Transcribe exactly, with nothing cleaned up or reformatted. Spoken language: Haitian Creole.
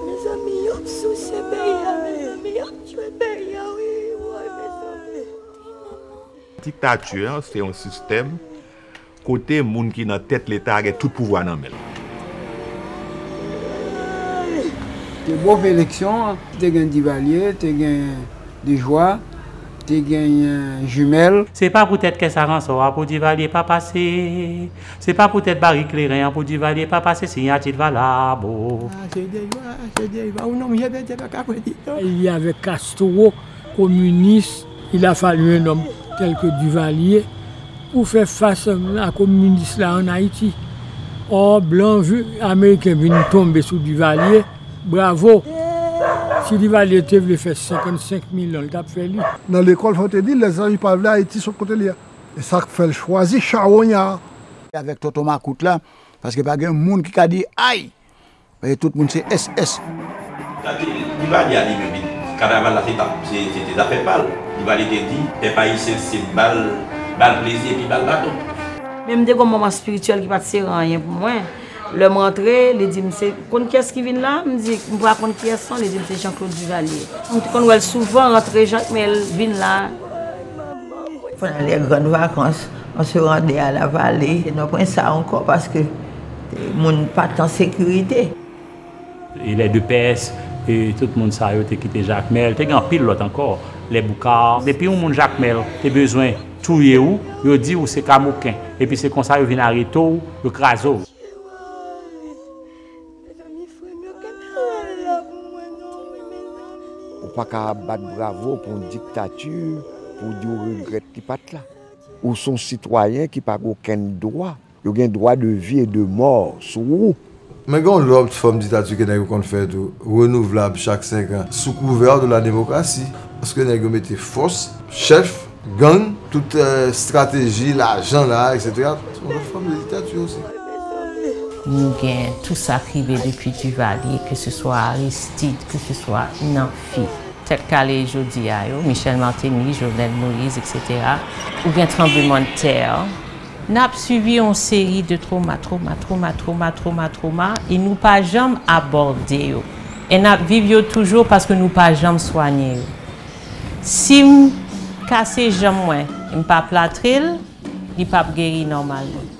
Mezanmi, y ap souse peyi a, mezanmi, y ap tchwe peyi a, wi, woy, mezanmi. Diktati an se yon sistèm kote moun ki nan tèt Leta a gen tout pouvwa nan men l. Te bon eleksyon, te gen Divalye, te gen Dejwa, te genyen Jimèl. Se pa poutèt kè sa ransò a pou Divalye pa pase. Se pa poutèt bari kleren an pou Divalye pa pase, siyati l valab. Li avèk Castro, kominis, il a fallu un homme tel que Duvalier pou fè fas a kominis la an Ayiti. Ò, blan vi-, ameriken vin tonbe sou Duvalier. Bravo! Si Duvalier te vle fè senkannsenk milyon, li t ap fè li. Nan lekòl, fò te di, lèzami pa vle Ayiti sot kote li a. E sa k fè l chwazi chawonya. Avèk tonton makout la, paske pa gen moun ki ka di ay! E tout moun se S S. Duvalier a li menm, li, kanaval la se t ap, se, se te zafè pa l. Duvalier te di, pèp ayisyen se bal, bal plezi epi bal baton. Men m te gen yon manman espirityèl ki pa t sere anyen pou mwen. Lè m rantre, li di m, se, konn kiyès ki vin la? M di, m pa konn kiyès non, li di m se Jean Claude Duvalier. M te konn wè l souvan rantre Jakmèl vin la. Pendant les grandes vacances, on se rendait à la vallée. E nou pran sa ankò paske moun pa t an sekirite. E lè de pès, e tout moun sa yo te kite Jakmèl, te gen anpil lòt ankò, lè Boukar. Depi yon moun Jakmèl te bezwen touye w, yo di w se Kamoken. Epi se konsa yo vin arete w, yo kraze w. Ou pa ka ap bat bravo pou yon diktati, pou w di w regrèt li pa t la. Ou se yon sitwayen ki pa gen okenn dwa. Yo gen dwa de vi e de mò sou ou. Men gen yon lòt fòm diktati ke nèg yo konn fè tou, renouvlab chak senk an, sou kouvè de la demokrasi. Paske nèg yo mete fòs, chèf, gang, tout, eh, estrateji, lajan la, etsetera. Se yon lòt fòm de diktati osi. Nou gen tou sa k rive depi Duvalier, ke se swa Aristide, ke se swa nan fi. Tèt kale jodi a yo, Michel Martelly, Jovenel Moïse, etsetera. Ou gen tranblemanntè. N ap sibi yon seri de twoma, twoma, twoma, e nou pa janm abòde yo. E n ap viv yo toujou paske nou pa janm swanye yo. Si m kase janm mwen, m pa platre l, li p ap geri nòmalman.